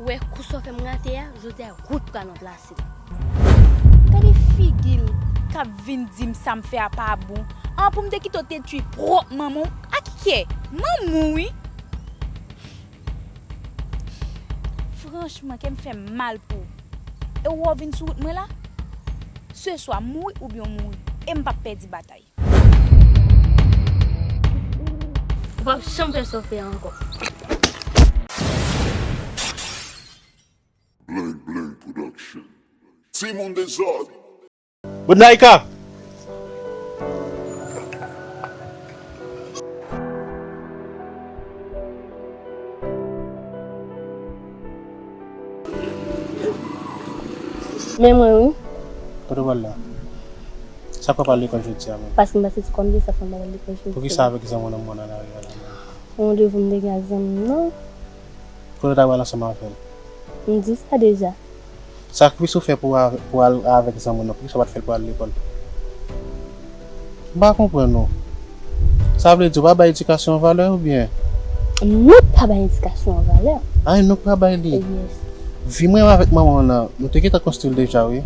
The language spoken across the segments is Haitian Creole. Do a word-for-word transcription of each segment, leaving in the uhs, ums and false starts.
Ou wè kou sa w fè m rate a, jodi a wout pral ranplase l. Gade figi l k ap vin di m sa m fè a pa bon. An, pou m te kite w detwi pwòp manman w. A ki kè? Manman w, wi. Franchman, kè m fè m mal pou ou. E ou wè w vin sou wout mwen la? Se swa m mouri oubyen w mouri. E m p ap pèdi batay. Ou p ap janm fè sa w fè a ankò. Bling Bling Production. Timoun Dezòd. Bout Naika! Men mwen wi. Kote w pral la? Sa k fè w pa al lekòl jodi a menm? Paske m pa soti kòm de sa fè m pa al lekòl jodi a. Poukisa avèk zanmi w nan mwen nan lari a la menm? Yon randevou m te gen ak zanmi m nan. Kote w ta pral ansanm avè l? M di sa deja. Sakrifi w fè pou, pou al avèk zanmi w nan, poukisa w pa t fè l pou al lekòl? M pa konprann ou. Sa vle di ou pa bay edikasyon an valè oubyen? Nou pa bay edikasyon an valè. Ay, nou pa bay li. Yes. Vi mwen avèk manman w nan, nou te gentan konstwi l deja, wi.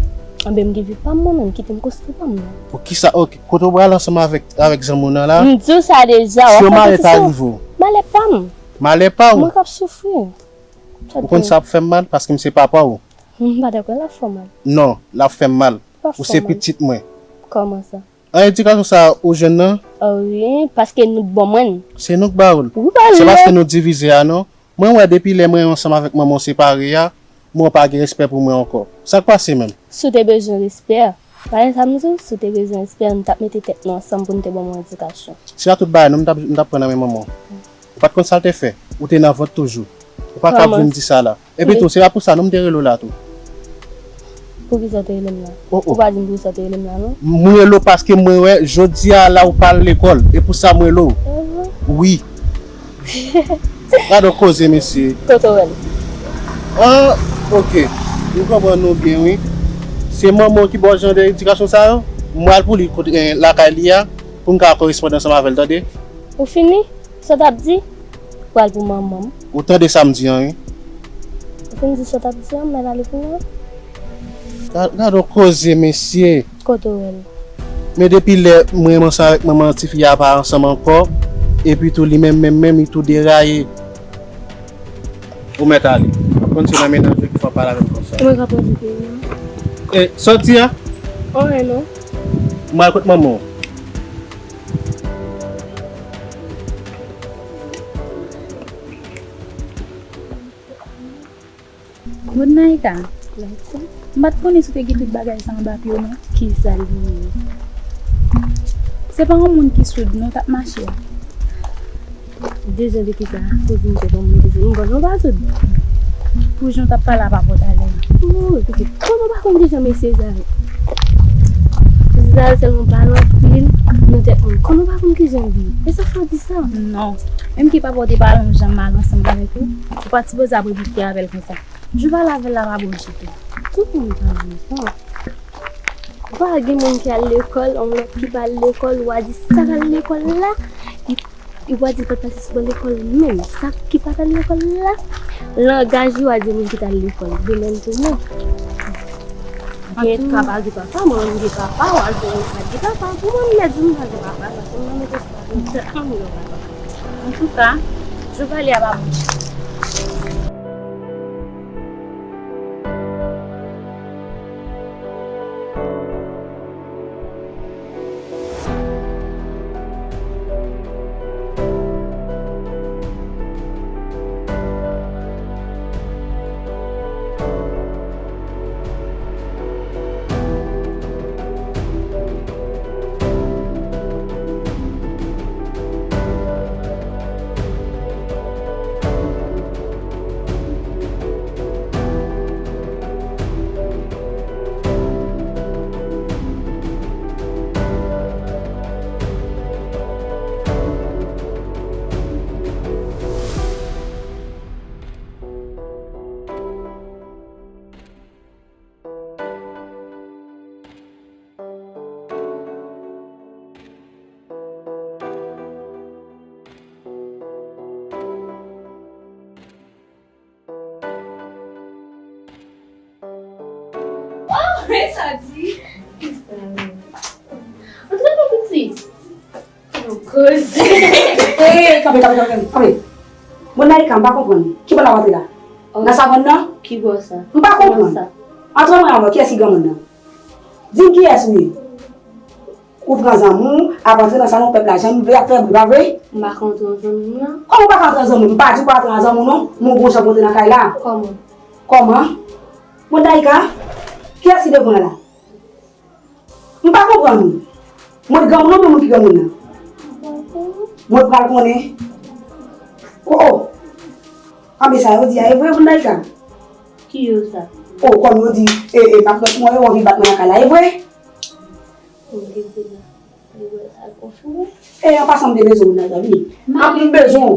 Anben, m gen vi pa m mwen menm, kite m konstwi pa m nan. Poukisa, oke, kote w pral ansanm avèk, avèk zanmi w nan la? M di w sa deja, w ap fè konfizyon. Si yon malè ta rive w? Malè pa m. Malè pa w? Mwen k ap soufri. Ou konn sa ap fè m mal? Paske m se papa w. M pa dakò, l ap fè w mal. Non, l ap fè m mal. Ou se pitit mwen. Kòman sa? An edikasyon sa a ou jwenn nan? Ah wi, paske nou t ban mwen l. Se nou k ba w l. Wi, ba l. Se paske nou divize a non. Mwen wè depi lè mwen ansanm avèk manman w separe a, mwen w pa gen respè pou mwen ankò. Sa k pase menm? Si w te bezwen respè, pa gen sa m di w, si w te bezwen respè, nou t ap mete tèt nou ansanm pou n te ban mwen edikasyon. Se pa tout bagay non m t ap, m t ap pran nan men manman w. Ou pa t konn sa l te fè? Ou te nan vant toujou. Ou pa ka ap vin di sa la. Epi tou, se pa pou sa non m te rele w la tou. Poukisa w te rele m la? Oh, oh. Ou pa di m poukisa w te rele m la non. M rele w paske mwen wè jodi a la ou pa al lekòl. E pou sa m rele w. Wi. Gade yon koze mesye. Kote w wè l? Ah, oke. M konprann nou byen wi. Se manman w ki ba w jan de edikasyon sa yo? M pral pou li kote, eh, lakay li a pou m ka koresponn ansanm avè l, tande? Ou fini? Sa w t ap di? Pral pou manman m. Ou tande sa m di an wi? Ou fin di sa w t ap di an, m mèt ale kounye a? Ga-, gade yon koze mesye. Kote w wè l? Men depi lè mwen ansanm avèk manman tifi a pa ansanm ankò, epi tou li menm menm menm li tou deraye. Ou mèt ale. Konn se nan mennaj ou ki fè w pale avè m konsa. Mwen ka pran ti peyi an. E, sòti a? Oh, hello. Mwen al kot manman w. Good night, a. Night, sir. M pa t konnen si w te gen tout bagay sa anba pye w, non. Kisa l ye? Se pa yon moun ki soud, non, t ap mache a. De jan de kisa? Pou di m se pa yon moun ki soud. M panse w pa soud. Pou jan w t ap pale a pa pòt ale. Oh, pitit, kòman w pa konn kijan mesye sa ye? Pitit sa yo sèlman pale anpil nan tèt moun. Kòman w pa konn kijan l ye? E sa k fè w di sa? Non. Menm ke papa w te pale yon jan mal ansanm avèk ou, ou pa t sipoze ap repike avè l konsa. Jou pa lave la pa bon ditou. Tout moun pa menm jan. Ou pa gen moun ki al lekòl, yon lòt ki pa al lekòl, ou a di sa k al lekòl la, li, ou a di l pa t patisipe lekòl menm. Sa ki pa t al lekòl la, langaj li ou a di moun ki t al lekòl. De menm tou non. Gen ka pa gen papa, mwen menm gen papa, ou a di moun pa gen papa. Pou mwen, m mèt di m pa gen papa, paske m nan mete Antouka, jou pale a pa bon. Mwen sa di. Kisa? Antre non, pitit. Koze. Ey, kanpe, kanpe, kanpe, kanpe. Bon, Naïka, m pa konprann. Ki bò n ap antre la? Nan savann nan? Ki bò sa? M pa konprann. Antre mwen avè w, kiyès ki granmoun nan? Di m kiyès ou ye. Ou pran zanmi w, ap antre nan salon pèp la, jan m vle ap fè bri, pa vre? M pa ka antre nan zanmi m nan. Kòman ou pa ka antre nan zanmi w? M pa di w pa antre nan zanmi w non, men w gon jan pou w antre nan kay la. Kòman? Kòman? Bon, Naïka, kiyès ki devan w la? M pa konprann ou. Mwen granmoun oubyen moun ki granmoun nan? Mwen pral konnen. O, o. Anben sa yo di a, e vre, moun Naïka? Ki yo sa? O, kòm yo di, e, e, m ap bat mwen, yo anvi bat mwen nan kay la, e vre? Ou gen pou la. Li wè sa konfime. E, an pasan, m te bezwen w, Naïka, vini. M ap, m bezwen w.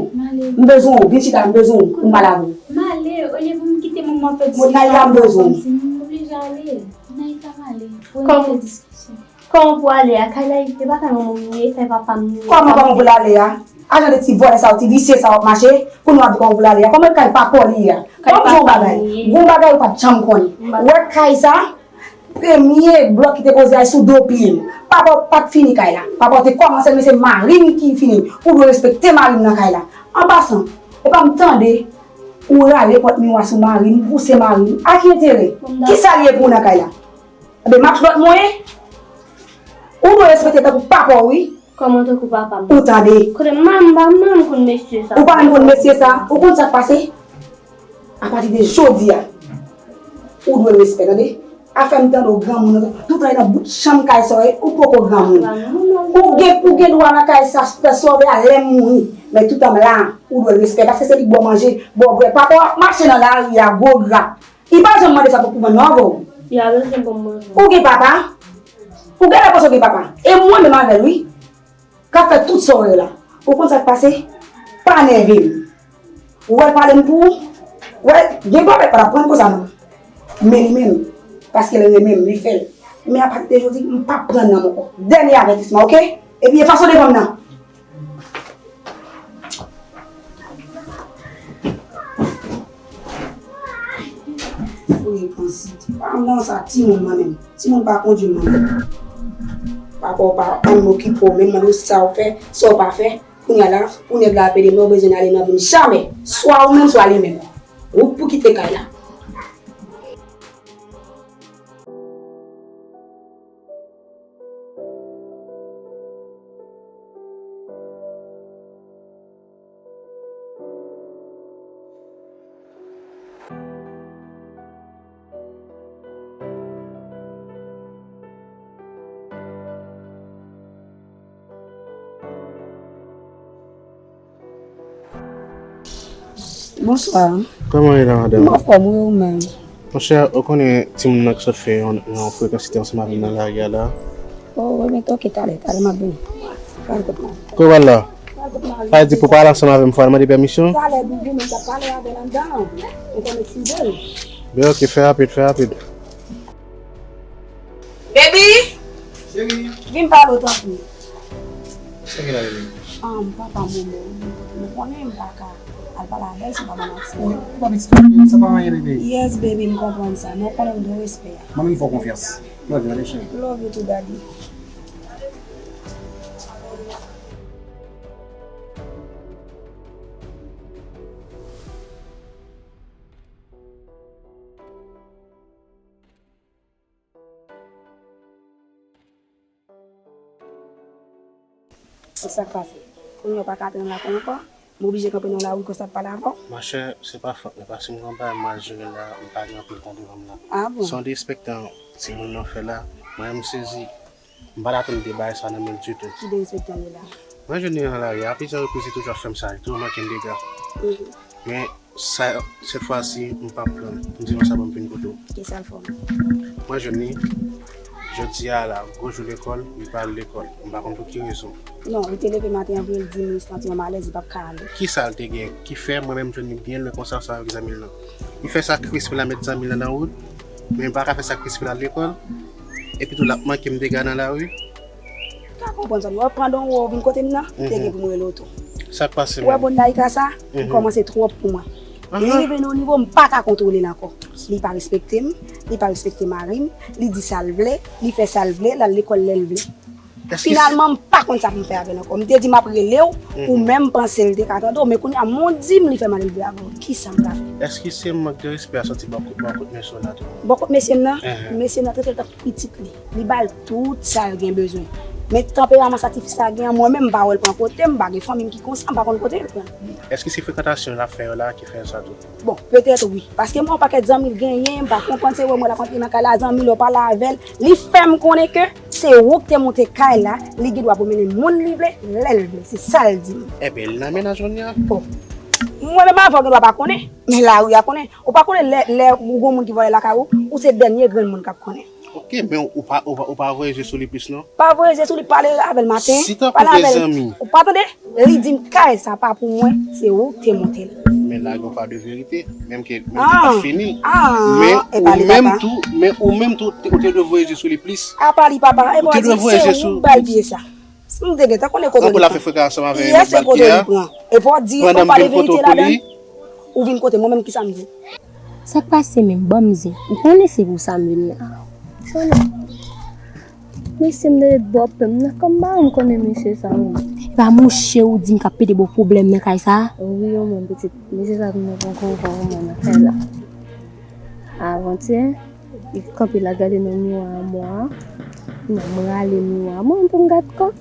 M bezwen w. Vin chita, m bezwen w. Pou m pale avè w. M ale, olye pou m kite moun mwen fè diskisyon avè w kòmsi m oblije ale. Naïka, m ale. Pou n fè diskisyon. Kòman pou ale a? Kay la, e pa kay manman m li ye, kay papa m li ye. Kòman, kòman pou l ale a? Ajan de ti vòlè sa yo, ti visye sa yo ap mache, kounye a w ap di kòman pou l ale a? Kòman kay papa w li ye a? Kay papa m li ye. Bon, m di w yon bagay. Gon bagay ou pa t janm konnen. Ou wè kay sa? Premye blòk ki te poze a sou do pye m. Papa w pa t fini kay la. Papa w te kòmanse l, men se mari m ki fini. Ou dwe respekte mari m nan kay la. An pasan, e pa m tande ou rale pòt miwa sou mari m, pouse mari m. A ki enterè? Kisa l ye pou ou nan kay la? Enben, m ap lòt mwen. Ou dwe respekte tankou papa w, wi. Kòman tankou papa m? Ou tande? Kote m, m pa menm konn mesye sa. Ou pa menm konn mesye sa? Ou konn sa k pase? Apati de jodi a, ou dwe respè, tande? Afè m tande w granmoun, toutan e nan bout chanm kay sa w ye, ou poko granmoun. Ou gen, ou gen dwa nan kay sa, fè sa w vle a, lè m mouri. Men toutan m la, ou dwe respè, paske se li k ba w manje, ba w bwè. Papa w ap mache nan lari a, gwo gra. Li pa janm mande sa pou, pou vann non avè w. Li pa bezwen ban m manje. Ou gen papa? Ou genlè panse w gen papa. E mwen menm avè l, wi. K ap fè tout sa w wè yo la. Ou konn sa k pase? Pa nève m. Ou wè l pale m pou ou? Wè, gen dwa mèt pa t ap pran l konsa non. Men li menm, paske l renmen m, li fè l. Men apati de jodi, m p ap pran nan m ankò. Dènye avètisman, oke? Epi efason devan m nan. Foye pansit. Pa nan sa timoun mwen menm. Timoun pa kondui mwen menm. Papa w pa ann okipe w menm, mande w sa w fè, sa w pa fè. Kounye a la, pou nèg la ap ede mwen, ou bezwen ale nan vin jamè. Swa ou menm, swa li menm. Ou pou kite kay la. Bonswa. Kòman w ye la, madanm? M anfòm, wi, ou menm? Monchè, ou konnen timoun nan ki sot fè yon, yon frekansite ansanm avè m nan lari a la? O, wi, men oke, talè, talè m ap vini. Pral kot mwen. Kote w pral la? Pral kot mwen. Sa vle di pou pale ansanm avè m, fò w al mande pèmisyon? Talè, doudou, men m t ap pale avè l anndan an. Ou konn eskize m. Ben oke, fè rapid, fè rapid. Baby! Cheri! Vin pale w, tanpri. Sa gen la, baby? Ahn, papa m renmen w. Ou konnen m pa ka al pale avè l si w pa ban m aksè. Wi, ou pa pitit mwen, sa pa anyen, baby. Yes, baby, m konprann sa. Men w konnen m dwe w respè a. Mwen menm fè w konfyans. Love you, tande, cheri. Love you too, daddy. Se sa k pase. Kounye a w pa ka antre nan lakou ankò. M oblije kanpe nan lari konsa ap pale avè w. Machè, se pa fòt mwen, paske m gen yon bagay m al jere la, m pa gen anpil tan devan m nan. A bon? Se yon derespektan timoun nan fè la, mwen menm m sezi. M pa t atann de bagay sa nan men l ditou. Ki derespektan li la? Mwen jwenn li nan lari a, plizyè repriz li toujou ap fè m sa, li toujou manke m dega. Mhm. Men sa, sèt fwa si, m p ap pran l. M di konsa ban m vin kote w. Kisa l fè w? Mwen jwenn li, jodi a la, gwo jou lekòl, li pa al lekòl. M pa konn pou ki rezon. Non, li te leve maten an pou l di m li santi yon malèz, li p ap ka ale. Kisa l te gen ki fè mwen menm jwenn li byen lwen konsa ansanm avèk zanmi l lan? Li fè sakrifis pou l al met zanmi l lan nan wout, men li pa ka fè sakrifis pou l al lekòl. Epi tou, l ap manke m dega nan lari. M ka konprann sa, w ap pran don w, w vin kote m nan, m te gen pou m rele w tou. Sa k pase menm? Ou wè bon Naïka sa, li kòmanse twòp pou mwen. Li rive nan yon nivo m pa ka kontwole l ankò. Li pa respekte m, li pa respekte mari m, li di sa l vle, li fè sa l vle, l al lekòl lè l vle. Finalman, m pa konn sa pou m fè avè l ankò. M te di m ap rele w, ou menm panse l te ka tande w, men kounye a, m di m li fè malelve avè w. Kisa m ka fè? Èske se mank de respè a soti bò kot, bò kot mesye w la tou? Bò kot mesye m nan? Mesye m nan trete l tankou pitit li. Li ba l tout sa l gen bezwen. Men tanperaman sa tifi sa gen an, mwen menm m pa wè l pran kote m, m pa gen fanmi m ki konsa, m pa konn kote l pran. Èske se frekantasyon l ap fè yo la ki fè l sa tou? Bon, petèt wi. Paske m wè yon pakèt zanmi l genyen, m pa konprann se wè mwen l ap antre nan kay la, zanmi l yo pale avè l. Li fè m konnen ke se ou k te monte kay la, li gen dwa pwomennen moun li vle, lè l vle. Se sa l di m. Enben, li nan mennaj kounye a. Bon. Mwen menm avè w gen dwa pa konnen, men lari a konnen. Ou pa konnen lè, lè ou gon moun ki vòlè lakay ou, ou se dènye grenn moun k ap konnen. Ok, men ou pa, ou pa, ou pa voye je sou li plis non? Pa voye je sou li, pale avè l maten, pale avè l. Ou pa tande? Li di m kay sa pa pou mwen, se ou k te monte l. Men lage yon pa de verite, menm ke, menm ke pa fini. Men ou menm tou, men ou menm tou, ou te dwe voye je sou li plis. Apa li papa, epa w di se ou k ba l pye sa. Si m te gentan konnen kote li pran. Pye a se kote li pran. Epa w di ou pa de verite ladan. Ou vin kote mwen menm kisa m di w? Sa k pase menm? Ban m zen. Ou konnen se pou sa m vin la. Mesye m de bò pè m nan, kòm m pa janm konnen mesye sa menm. Epa mouche ou di m k ap pede ba w pwoblèm nan kay sa? Wi, yon menm pitit. Mesye sa vin nan pran konpò yon mwen nan kay la. Avantyè, li kanpe la gade nan miwa a mwa. Nan m rale miwa a mwen pou m gad kò.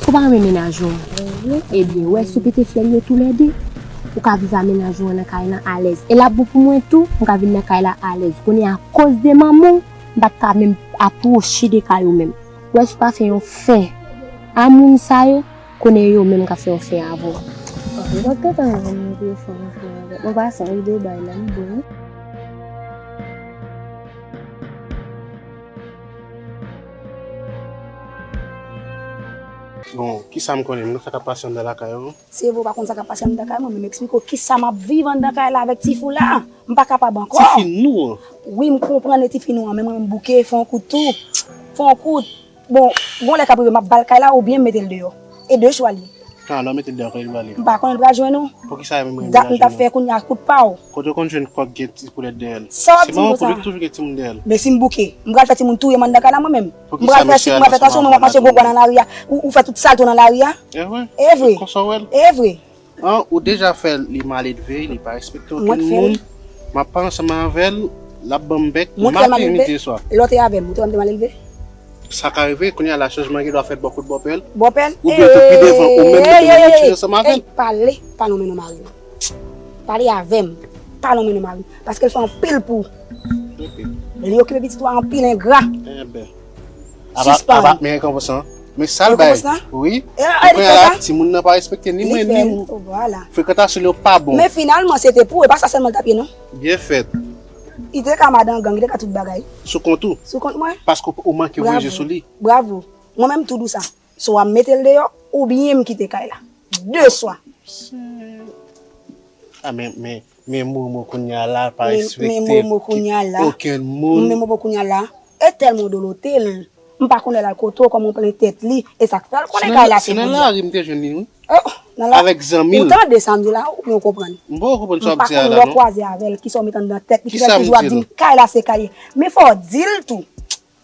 Ou pa renmen mennaj ou an? Ebyen, wè, si w pete fyèl yo toulède, ou ka viv a mennaj ou an nan kay lan alèz. E l ap bon pou mwen tou, m ka vin nan kay la alèz. Kounye a, akoz de manman w, m pa t ka menm apwoche de kay ou menm. Wè, si w pa fè yon fen a moun sa yo, kounye a yo menm ka fè yon fen avè w. Ou pa t gentan janm montre w fè yon fen avè l. An pasan, ide w bay la, m bon. Bon, kisa m konnen? M konn sa k ap pase anndan lakay ou? Se vre, ou pa konn sa k ap pase anndan kay mwen, men m eksplike w kisa m ap viv anndan kay la avèk tifi w la. M pa kapab ankò. Tifi nou an? Wi, m konprann e tifi nou an, men mwen menm m bouke, fè yon kout tou. Fè yon kout. Bon, gon lè k ap rive, m ap ba l kay la oubyen m mete l deyò. E de chwa l ye. Kan lè w mete l deyò, kote l prale? M pa konnen l pral jwenn ou. Poukisa menm mwen dat m t ap fè kounye a kout pa w. Kote w konn jwenn kòk gen ti poulèt dèyè l? Sa w ap di m konsa? Se manman poul wi ki toujou gen timoun dèyè l. Men si m bouke, m pral fè timoun touye m anndan kay la mwen menm. M pral fè, m pral fè sa sou mwen, w ap mache gwo bwa nan lari a. Ou, ou fè tout salto nan lari a. E vre? E vre. Konsa w wè l? E vre. An, ou deja fè l, li maledve, li pa respekte okenn moun. M ap pale ansanm avè l, l ap ban m bèk maten, midi e swa. Lè w te avè m, ou te wè m te maledve? Sa ka rive, kounye a la chanjman gen dwa fèt bò kot bòpè l. Bòpè l? Oubyen tou pi devan, ou menm ou te menm chita ansanm avè l. Ey, pale, pa nonmen non mari m. Pale avè m, pa nonmen non mari m. Paske l fè anpil pou ou. Li okipe pitit ou a anpil, engra. Enben. Sispann. Aba, aba, men rekonpans lan. Men sa l bay. Rekonpans lan? Wi. Ou konnen la, timoun nan pa respekte ni mwen, ni ou. Frekantasyon yo pa bon. Men finalman, se te pou ou, e pa sa sèlman l t ap ye, non. Byen fèt. Li te ka madan gang, li te ka tout bagay. Sou kont ou? Sou kont mwen. Paske ou manke voye je sou li. Bravo. Mwen menm tou dou sa. Swa m mete l deyò, oubyen m kite kay la. De chwa. A, men, men, men Momo kounye a la pa respekte okenn moun. Men Momo kounye a la, e tèlman w dolote l. M pa konnen l al kote w, kòman w plen tèt li, e sa k fè l konnen kay la se pou li. Se nan lari m te jwenn li, wi. Oh, nan la, avèk zanmi l. Ou tande sa m di la, oubyen w konprann? M poko konprann sa w ap di a la, non. M pa konn lè w kwaze avè l, kisa w met anndan tèt li, ki fè l toujou ap di m kay la se kay li. Men fò w di l tou.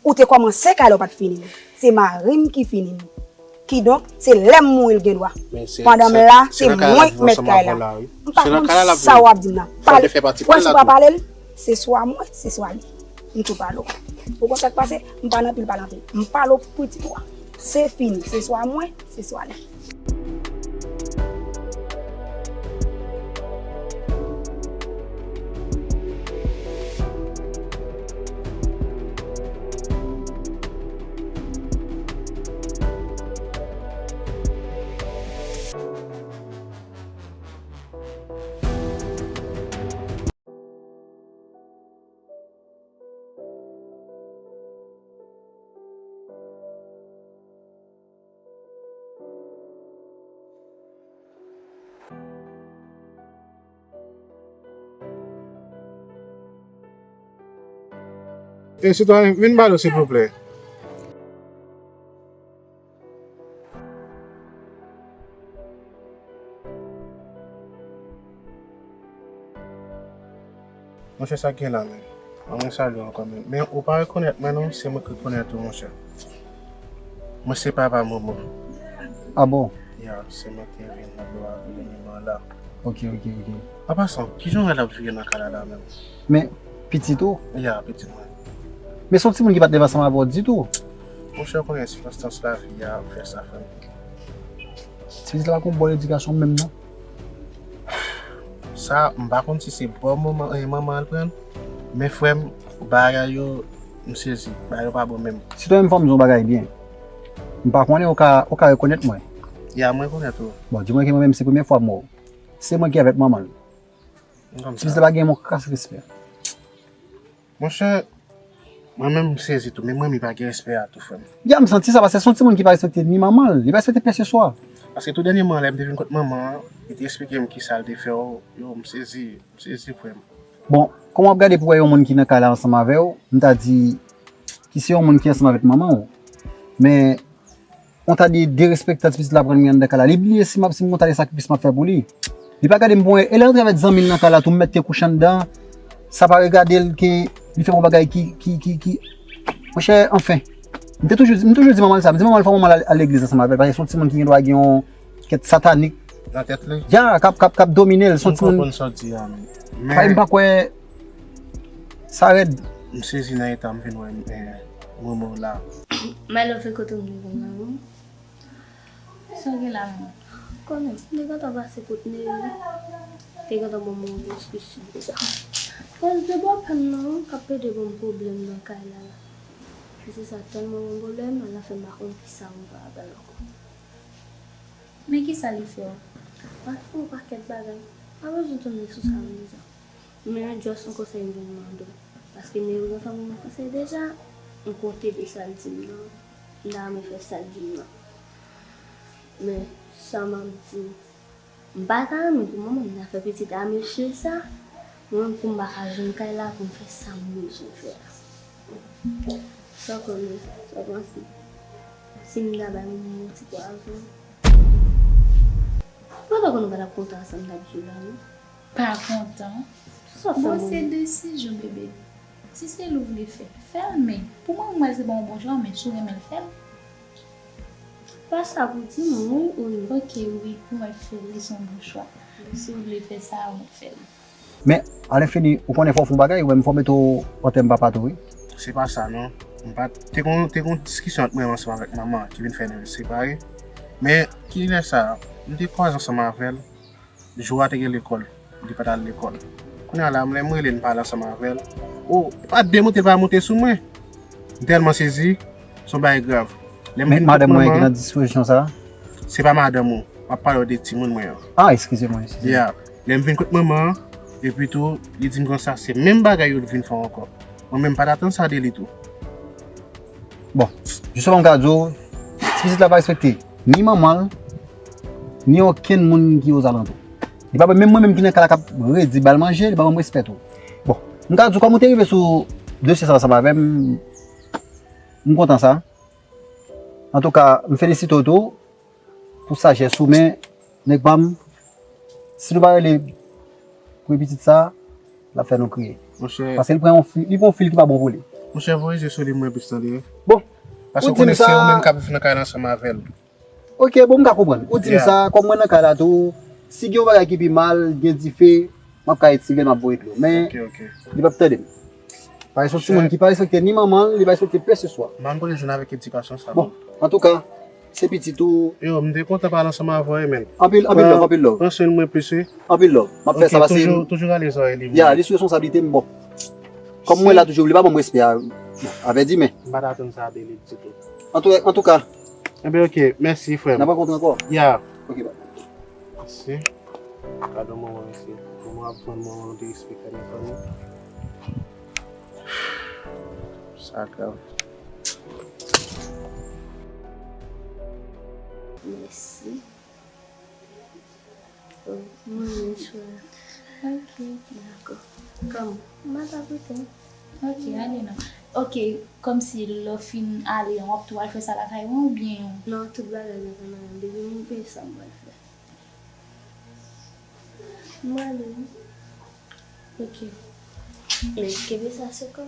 Ou te kòmanse kay la, ou pa t fini l. Se mari m ki fini l. Kidonk, se lè m mouri l gen dwa. Pandan m la, se mwen k mèt kay la. M pa konn sa w ap di m nan. Pale, wè si w pa pale l, se swa mwen, se swa li. M tou pale w. Ou konn sa k pase? M pa nan pil pale anpil. M pale w pou ti twa. Se fini. Se swa mwen, se swa li. E sitwayen, vin ba nou, silvouplè. Monchè, sa k gen la menm? Mwen salye w ankò menm. Men ou pa rekonèt mwen non, se mwen ki rekonèt ou, monchè. Mwen se papa Momo. Ah bon? Ya, se mwen ki te vin nan bò a pou li menm la. Ok, ok, ok. An pasan, kijan w wè l ap vire nan kay la la menm? Men, pitit ou? Ya, pitit mwen. Men se yon timoun ki pa t leve ansanm avè w ditou. Monchè, w konnen sikonstans lavi a fè sa, frè m. Ti pitit la pa gen yon bon edikasyon menm non. Sa, m pa konn si se bò manman, eh, manman an l pran l, men frè m, bagay yo, m sezi. Bagay yo pa bon menm. Si w menm fò m di w yon bagay byen. M pa konnen ou ka, ou ka rekonèt mwen. Ya, mwen rekonèt ou. Bon, di mwen ke mwen menm se premye fwa m wè w. Se mwen ki avèk manman l. Ti pitit la pa gen yon kras respè. Monchè, mwen menm m sezi tou, men mwen menm li pa gen respè a tou, frè m. Ya, m santi sa, paske se yon timoun ki pa respekte ni manman l, li pa respekte pè se swa. Paske tou dènyèman, lè m te vin kot manman an, li te eksplike m kisa l te fè w, yo, m sezi, m sezi, frè m. Bon, kòman w ap gade pou w wè yon moun ki nan kay la ansanm avè w, m ta di ki se yon moun ki ansanm avèk manman w. Men, yon ta de derespektan ti pitit la pran li anndan kay la. Li bliye si m ap, si m konn ta de sakrifis m ap fè pou li. Li pa gade m pou anyen. E lè l antre avèk zanmi l nan kay la tou, m mèt te kouche anndan. Sa pa regade l ke li fè yon bagay ki, ki, ki, ki. Monchè, anfen. M te toujou, m toujou di manman l sa. M di manman l fò manman l al, al legliz ansanm avè l. Paske se yon timoun ki gen dwa gen yon kèt satanik. Nan tèt li? Ya, k ap, k ap, k ap domine l. Se yon timoun. M konprann sa w di a, men. Paske m pa kwè sa rèd. M sezi nan eta m vin wè, eh, Momo la. My love, kote m vin la, wi. Sa w gen la menm? Konnen, m te gentan pase kot Neri. Te gentan ban m yon diskisyon. Pòz de bò pè m nan, k ap plede ban m pwoblèm nan kay la la. E se sa tèlman ban m pwoblèm, alafè m pa konn kisa m fè avè l ankò. Men kisa li fè w? L ap fè yon pakèt bagay. Pa bezwen tounen sou sa m deja. Men just yon konsèy m vin mande w. Paske Neri gentan ban mwen konsèy deja, m konte de sa l di m nan. M ta renmen fè sa l di m nan. Men sa m ap di w, m pa ta renmen pou manman m ta fè pitit a mesye sa, mwen menm pou m pa ka jwenn kay la pou m fè sa m bezwen fè a. Sa w konnen, sa w panse? Si m ta bay manman m yon ti pwazon. Mwen pa konn ou pa t ap kontan a sa m t ap di w la non. Pa kontan? Sa w fè mwen? Bon, se desizyon, bebe. Si se li w vle fè, fè l, men pou mwen, m wè se pa yon bon chwa, men si w renmen l, fè l. Pa sa pou di m wi ou non. Ok, wi, pou mwen, fè l, li se yon bon chwa. Si w vle fè sa, ou fè l. Men, alenfini, ou konnen fò w fè yon bagay, ou menm fò w mete w an tèm papa tou, wi. Se pa sa, non. M pa t, te gon, te gon diskisyon ant mwen menm ansanm avèk manman ki vin fè nou separe. Men, kilè sa, m te kwaze ansanm avè l, jou a te gen lekòl, li pa t al lekòl. Kounye a la, lè m rele, m pale ansanm avè l. O, pa demonte, pa monte sou mwen. M tèlman sezi, se yon bagay grav. Lè m vin kot manman an. Men madanm mwen ki nan dispozisyon sa a? Se pa madanm ou. M ap pale w de timoun mwen an. Ah, eskize mwen, eskize mwen. Ya. Lè m vin kot manman an, epi tou, li di m konsa, se menm bagay yo vin fè w ankò. Mwen menm, m pa t atann sa de li tou. Bon, jistèman m ka di w, ti pitit la pa respekte ni manman l, ni okenn moun ki ozalantou. Li pa, menm mwen menm ki nan kay la k ap redi ba l manje, li pa ban m respè tou. Bon, m ka di w, kòm ou te rive sou dosye sa ansanm avè m, m kontan sa. Antouka, m felisite w tou pou sajès ou, men nèg pa m, si nou pa rele pou pitit sa, l ap fè nou kriye. Monchè. Paske li pran yon fil, li pran yon fil ki pa bon pou li. Monchè, voye je sou li mwen plis tande. Bon, paske ou konnen se ou menm k ap viv nan kay la ansanm avè l. Ok, bon, m ka konprann. Ou di m sa, kòm mwen nan kay la tou, si gen yon bagay ki pi mal, gen dife, m ap ka retire l, m ap voye dlo. Men, li p ap tande m. Paske se yon timoun ki pa respekte ni manman l, li pa respekte pèseswa. M pa konn kote l jwenn avèk edikasyon sa. Bon, antouka, se pitit ou. Yo, m te kontan pale ansanm avè w, men. Anpil, anpil love, anpil love. Pran swen mwen plis, wi. Anpil love. M ap fè sa paske toujou, toujou rale zòrèy li. Ya, li sou yon sablite m, bon. Kòm mwen la toujou, li pa ban m respè a, avèdi, men. M pa t atann sa de li ditou. Antou-, antouka. Enben, ok, mèsi, frè m. N ap rankontre ankò. Ya. Ok, bye. Mèsi. Gade yon manman, mesye. Manman ap pran manman, derespektan nan fanmi. Sa grav. Mèsi. Oh, mwen menm chwa. Ok. Dakò. Kòm, m pa ta koute. Ok, ale non. Ok, kòmsi lè w fin ale an, w ap tou al fè sa lakay mwen oubyen? Non, tout bagay nan men mwen, depi m peye sa m pral fè. M ale wi. Ok. Men kenbe sa sou kò. M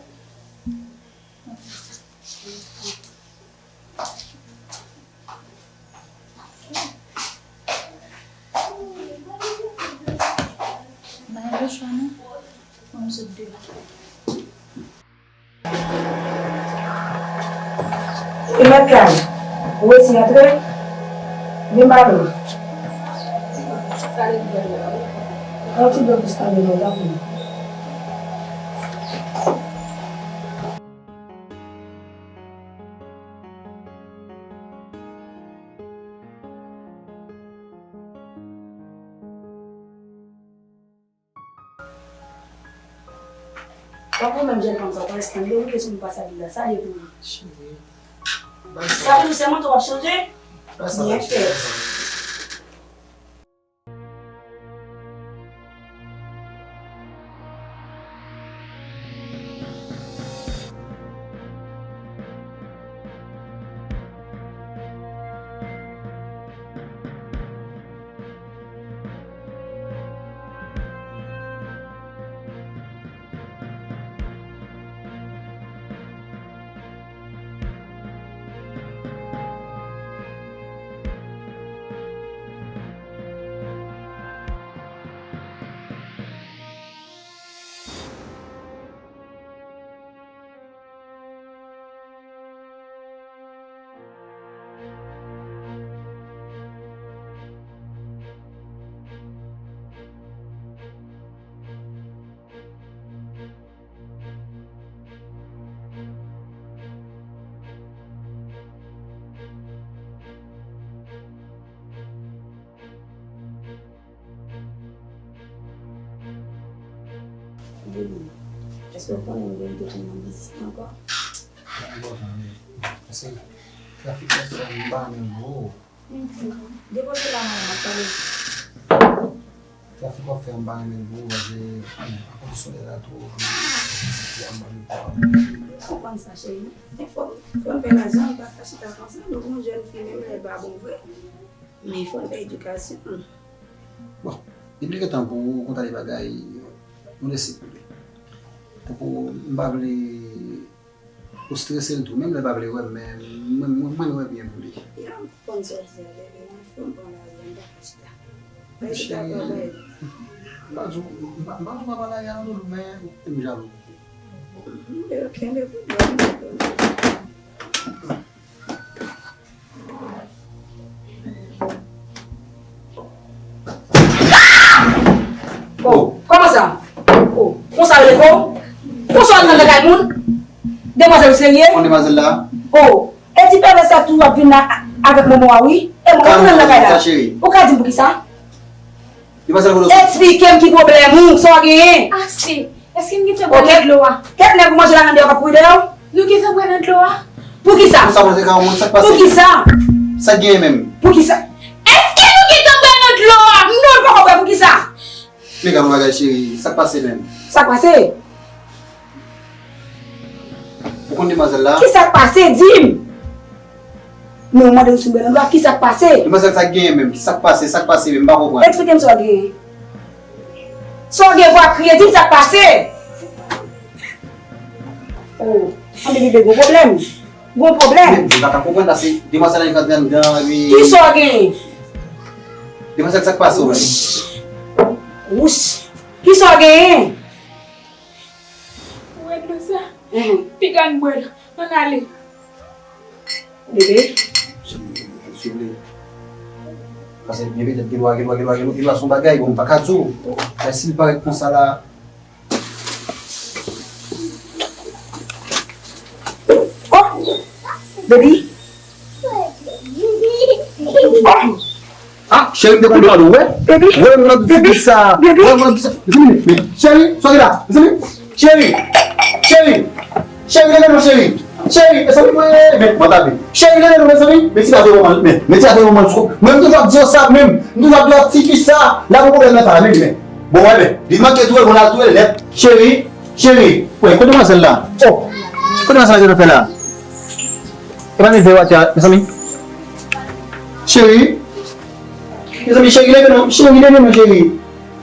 pa gen lòt chwa non. Fò m sot deyò. E mèt kay, ou resi antre? Vin ba nou. Yon ti dlo dous nan men mwen, tanpri. Tankou menm jèn fanm sa, w pa eskanble, ou vle sou m pase ak li la, sa l ye pou ou? Cheri, bay sa. Sa vle di w sèmante w ap chanje? Bay sa, byen fèt. Baby, èske w konnen m gen dout nan biznis lan ankò? Mwen kontan, wi. Paske trafik la fè m pa renmen l twò. Depoze la, manman, m ap pale. Trafik w ap fè a, m pa renmen l twò, paske, hmm, akoz solèy la twò, m pa renmen l twò. M konprann sa, cheri. Men fò, fò n fè lajan, m pa ka chita konsa. Nou gon jèn fi, menm lè l pa bon vre. Men fò n fè edikasyon. Bon, depi li gentan pou w konn tande bagay, nou lese koule. Tankou, m pa vle ou strese l tou. Menm lè l pa vle wè m, men mwen, mwen, mwen wè byen pou li. Ya, m konn sa w di a, bebe, mwen fè m pran lajan, m pa ka chita. Bay chita travay. M pa di w, m pa, m pa di w pa pran lajan non, men m jalou. Kenbe, kenbe pou mwen. Oh, kòman sa? Oh, konsa yo leve w? Konsa w al nan kay moun? Demwazèl ou serye? Kon demwazèl la? Oh, e ti pèvè sa tou ap vin la avèk manman w a wi. E mwen, ou nan kay la. Ou ka di m poukisa? Eksplike m ki pwoblèm ou, sa w genyen? Ase. Èske n gentan bwè nan dlo a? Kèt nèg ou manje la nan deyò k ap kouri dèyè w? Nou gentan bwè nan dlo a? Poukisa? Poukisa? Sa k genyen menm? Poukisa? Èske nou gentan bwè nan dlo a? Non, nou poko bwè, poukisa? Men gade yon bagay, cheri, sa k pase menm? Sa k pase? Ou konn demwazèl la? Kisa k pase? Di m! Men ou mande m si m bwè nan dlo a, kisa k pase? Demwazèl, sa k genyen menm? Kisa k pase? Sa k pase menm? M pa konprann. Eksplike m sa w genyen. Sa w gen vwa kriye, di m sa k pase. Oh, anben bebe, gon pwoblèm. Gon pwoblèm. Men m pa ka konprann paske demwazèl la rantre anndan epi. Kisa w genyen? Demwazèl, sa k pase w menm? Wouch. Kisa w genyen? Ou wè dlo sa? Piga n bwè l. Ann ale. Bebe. Silvouple. Paske byen petèt gen dwa, gen dwa, gen dwa, gen dwa, gen dwa se yon bagay, bon, m pa ka di w. Men si l parèt konsa la. Oh! Baby. Oh! Ah, cheri, m te kontan w wè. Baby. Wè m nan ti sa. Baby. Wè m nan ti sa. Mezanmi, men, cheri, sa w gen la? Mezanmi, cheri. Cheri. Cheri, leve non, cheri. Cheri, mezanmi, men, men, mwen tape. Cheri, leve non, mezanmi. Men ti gade manman, men, men ti gade manman sou. Mwen, m toujou ap di w sa, menm. M toujou ap di w ti fi sa. La, gon pwoblèm nan pa la, men, men. Bon, wè, men. Li manke tou, bon, la, tou, nèt. Cheri, cheri. Wè, kote demwazèl la? Oh. Kote demwazèl la, ki fè la? E pa neve w atè a, mezanmi. Cheri. Mezanmi, cheri, leve non. Cheri, leve non, cheri.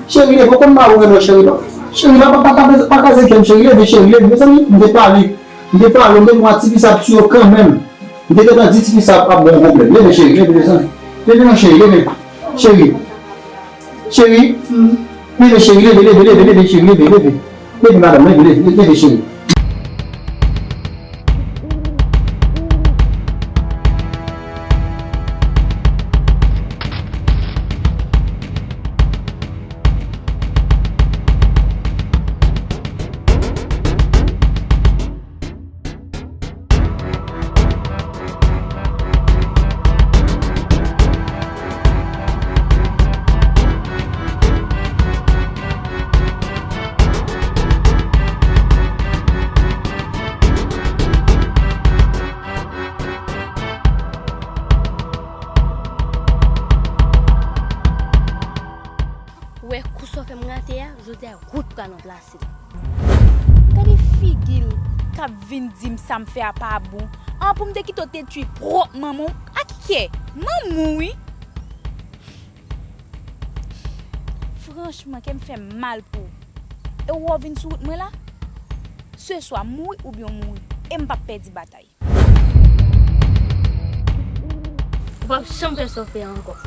Cheri, leve. Ou konn mari w renmen w, cheri, non? Cheri, pa, pa, pa, pa, pa kraze kè m, cheri. Leve, cheri, leve. Mezanmi, m te pale. M te pale, m te di yon ti fi sa ap tiye w kanmenm. M te gentan di ti fi sa ap ba w pwoblèm. Leve, cheri, leve, desann. Leve non, cheri, leve. Cheri. Cheri. Leve, cheri, leve, leve, leve, leve, cheri, leve, leve. Leve, madanm, leve, leve, leve, cheri. Ou wè kou sa w fè m rate a, jodi a ou t pral ranplase m. Gade figi l k ap vin di m sa m fè a pa bon. An, pou m te kite w detwi pwòp manman w, a ki kè? Manman w, wi. Franchman, kè m fè m mal pou ou. E ou wè w vin sou wout mwen la? Se swa mouri oubyen w mouri. E m p ap pèdi batay. Ou p ap janm fè sa w fè a ankò.